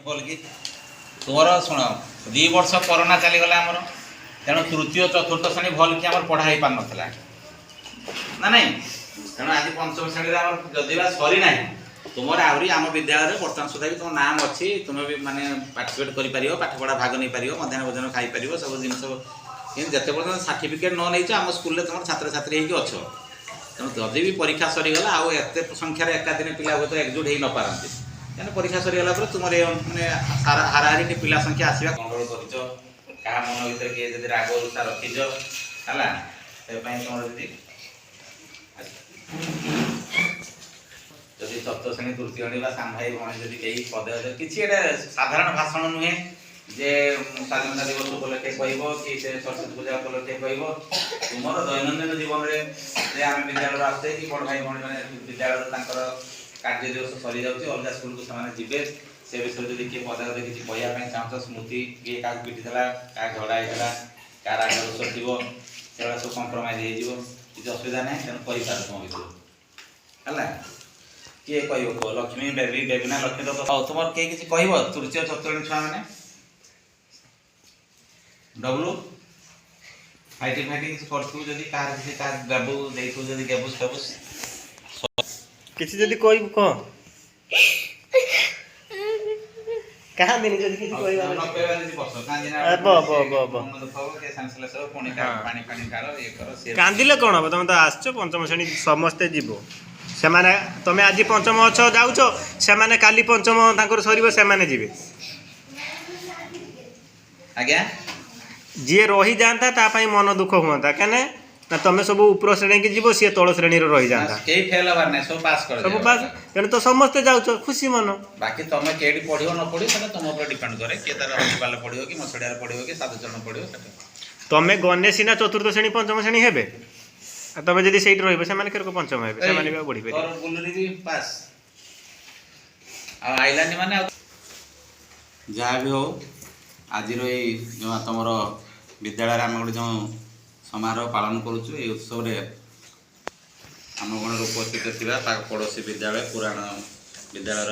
ବୋଲିକି ତୁମର ଶୁଣ, 2 ବର୍ଷ କରୋନା ଚାଲିଗଲା ଆମର। ତେଣୁ ତୃତୀୟ ଚତୁର୍ଥ ଶ୍ରେଣୀ ଭଲ କି ଆମର ପଢ଼ା ହେଇପାରୁନଥିଲା ନା ନାଇଁ? ତେଣୁ ଆଜି ପଞ୍ଚମ ଶ୍ରେଣୀରେ ଆମର ଯଦି ବା ସରିନାହିଁ, ତୁମର ଆହୁରି ଆମ ବିଦ୍ୟାଳୟରେ ବର୍ତ୍ତମାନ ସୁଦ୍ଧା ବି ତୁମ ନାମ ଅଛି। ତୁମେ ବି ମାନେ ପାର୍ଟିସିପେଟ୍ କରିପାରିବ, ପାଠପଢ଼ା ଭାଗ ନେଇପାରିବ, ମଧ୍ୟାହ୍ନ ଭୋଜନ ଖାଇପାରିବ, ସବୁ ଜିନିଷ। କିନ୍ତୁ ଯେତେ ପର୍ଯ୍ୟନ୍ତ ସାର୍ଟିଫିକେଟ୍ ନ ନେଇଛ, ଆମ ସ୍କୁଲରେ ତୁମର ଛାତ୍ରଛାତ୍ରୀ ହେଇକି ଅଛ। ତେଣୁ ଯଦି ବି ପରୀକ୍ଷା ସରିଗଲା, ଆଉ ଏତେ ସଂଖ୍ୟାରେ ଏକା ଦିନେ ପିଲା ହୁଏତ ଏକଜୁଟ ହେଇ ନପାରନ୍ତି। ତେଣୁ ପରୀକ୍ଷା ସରିଗଲା ପରେ ତୁମର ଏ ମାନେ ହାରାହାରି ଟିକେ ପିଲା ସଂଖ୍ୟା ଆସିବା। କଣ୍ଟ୍ରୋଲ କରିଛ, କାହା ମନ ଭିତରେ କିଏ ଯଦି ରାଗ ରୁଷା ରଖିଛ, ହେଲା, ସେ ପାଇଁ ତୁମର ଯଦି ଚତୁର୍ଥ ଶ୍ରେଣୀ, ତୃତୀୟ ଶ୍ରେଣୀ ବା ସାନ ଭାଇ ଭଉଣୀ ଯଦି କେହି ପଦେ ଅଧେ କିଛି, ଏଇଟା ସାଧାରଣ ଭାଷଣ ନୁହେଁ ଯେ ସ୍ୱାଧୀନତା ଦିବସ ଉପଲକ୍ଷେ କହିବ କି ସେ ସରସ୍ୱତୀ ପୂଜା ଉପଲକ୍ଷେ କହିବ। ତୁମର ଦୈନନ୍ଦିନ ଜୀବନରେ ଯେ ଆମେ ବିଦ୍ୟାଳୟରୁ ଆସୁଛେ କି ବଡ଼ ଭାଇ ଭଉଣୀ ମାନେ ବିଦ୍ୟାଳୟରୁ ତାଙ୍କର କାର୍ଯ୍ୟ ଦିବସ ସରିଯାଉଛି, ଅଲଗା ସ୍କୁଲକୁ ସେମାନେ ଯିବେ, ସେ ବିଷୟରେ ଯଦି କିଏ ପଦେ ଅଧେ କିଛି କହିବା ପାଇଁ ଚାହୁଁଛ, ସ୍ମୃତି, କିଏ କାହାକୁ ପିଟିଥିଲା, କାହା ଝଗଡ଼ା ହେଇଥିଲା, କାହାର ରାଗ ରୁଷ ଥିବ, ସେଗୁଡ଼ା ସବୁ କମ୍ପ୍ରମାଇଜ ହେଇଯିବ। କିଛି ଅସୁବିଧା ନାହିଁ। ତେଣୁ କହିପାର ତୁମ ଭିତରୁ, ହେଲା? କିଏ କହିବ କୁହ? ଲକ୍ଷ୍ମୀ, ବେବି, ବେବିନା, ଲକ୍ଷ୍ମୀ ତ। ହଉ, ତୁମର କେହି କିଛି କହିବ? ତୃତୀୟ ଚତୁର୍ଥ ଶ୍ରେଣୀ ଛୁଆମାନେ, ଡବ୍ଲୁ, ଫାଇଟିଂ ଫାଇଟିଂ କିଛି କରିଥିବୁ ଯଦି କାହାର, କିଛି କାହାର ଗେବୁ ଦେଇଥିବୁ ଯଦି, ଗେବୁସ୍ ଫେବୁସ୍। କିଛି ଯଦି କହିବୁ କହ। କାହାନ୍ତିନି ଯଦି କିଛି କହିବାର ନ କହିବା ଯଦି ବସ, କାହିଁକି ନା ବ, ବ, ବ, ବ। ମନ ଦୁଃଖ ହବ, କିଏ ସେନ୍ସଲେସ୍ ହବ ପୁଣି। ପାଣି ଫାଣି ଢାଳ, ଇଏ କର ସିଏ। କାନ୍ଦିଲେ କ'ଣ ହବ? ତମେ ତ ଆସିଛ ପଞ୍ଚମ ଶ୍ରେଣୀ, ସମସ୍ତେ ଯିବ। ସେମାନେ, ତମେ ଆଜି ପଞ୍ଚମ ଅଛ, ଯାଉଛ, ସେମାନେ କାଲି ପଞ୍ଚମ ତାଙ୍କର ସରିବ, ସେମାନେ ଯିବେ। ଆଜ୍ଞା। ଯିଏ ରହିଯାଆନ୍ତା, ତା ପାଇଁ ମନ ଦୁଃଖ ହୁଅନ୍ତା। କାହିଁକି ନା ତମେ ସବୁ ଉପର ଶ୍ରେଣୀକି ଯିବ, ସିଏ ତଳ ଶ୍ରେଣୀରେ ରହିଯାଆନ୍ତା। କେହି ଫେଲ୍ ହବାର ନାହିଁ, ସବୁ ପାସ୍ କରିଦେବେ। ସବୁ ପାସ୍। ତେଣୁ ତ ସମସ୍ତେ ଯାଉଛ, ଖୁସି ମନ। ବାକି ତମେ କେଇଠି ପଢିବ ନ ପଢିବ, ସେଟା ତମ ଉପରେ ଡିପେଣ୍ଡ କରେ। କିଏ ତାର ହରିପାଲ ପଢିବ କି ମଛଡ଼ିଆରେ ପଢିବ କି ସାଧୁଚରଣ ପଢିବ, ସେଟା ତମେ ଗନେ ସିନା ଚତୁର୍ଥ ଶ୍ରେଣୀ ପଞ୍ଚମ ଶ୍ରେଣୀ ହେବେ। ଆଉ ତମେ ଯଦି ସେଇଠି ରହିବ, ସେମାନେ କେରକ ପଞ୍ଚମ ହେବେ? ସେମାନେ ବି ଆଉ ବଢିପାରିବେ। ତୋର ବୁଲୁରି ବି ପାସ୍। ଆଉ ଆଇଲାନି ମାନେ ଆଉ ଯାହା ବି ହଉ, ଆଜିର ଏଇ ଯେଉଁ ତମର ବିଦ୍ୟାଳୟରେ ଆମେ ଗୋଟେ ଯେଉଁ ସମାରୋହ ପାଳନ କରୁଛୁ, ଏଇ ଉତ୍ସବରେ ଆମ ଗଣରେ ଉପସ୍ଥିତ ଥିବା ପଡ଼ୋଶୀ ବିଦ୍ୟାଳୟ ପୁରାଣ ବିଦ୍ୟାଳୟର